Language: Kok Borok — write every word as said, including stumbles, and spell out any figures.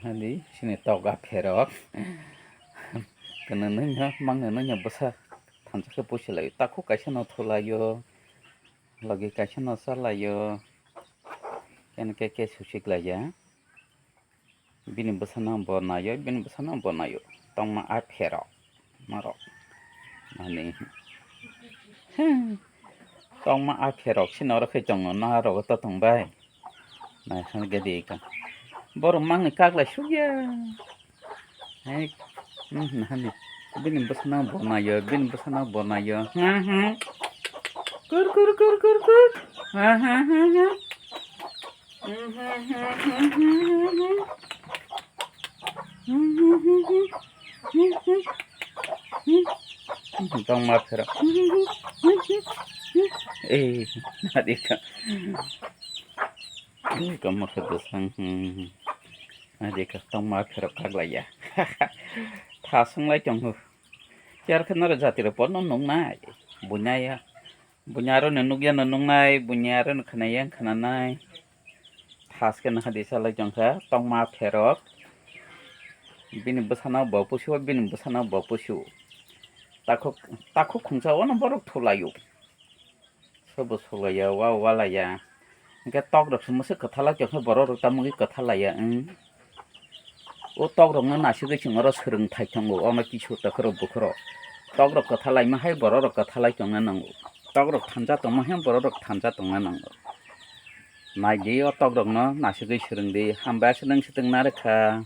Nadi sini tok apherok. Kwnwi nungya, mangni nungya bwsa thansa khe pusi laio. Takhuk kaisa no thulaio, logi kaisa no salaio. Kene khe khe suchik laiya. Bini bwsano bo naio, bini bwsano bo naio. Tongma apherok. Norok. Ani. Tongma apherok si norok khe tongo, norok to tongbai. Nai khan gede ka. Borok mangni kaklai sukya. Hei. Hmm, nani. Bini bwsano bo naio, bini bwsano bo naio. Hmm, hmm. Kur, kur, kur, kur, kur. Ha, ha, ha, ha. Tongma phero. Ei, nadika. Ei, kamor khe bwsang. Nadika, tongma phero kaglaiya. Thasung lai tongo. Char khe noro jatiro porno nungnai. Bunyaya. Bunya aro no nukya no nungnai, bunya aro no khwnaya khwnanai. Thas khe nahadi salai tongkha, tongma pherok. Bini bwsano bo pusu, bini bwsano bo pusu. Takhuk, takhuk khungsa ono borok thulaio. Sobo sulaiya, wa walaiya. Hingke tok rok se mosok kwthalai tongkha, borok rok tamogwi kwthalaiya, wng. O tok rok no naisugwi chwng oro swrwngthai tongo, ono kisu takhurok bukhurok. Tok rok kwthalaima hai borok rok kwthalai tongna nango. Tok rok thanja tongma hai borok rok thanja tongna nango. Naidi o tok rok no naisugwi swrwngdi, hambai aswk nung swtwng narwkha.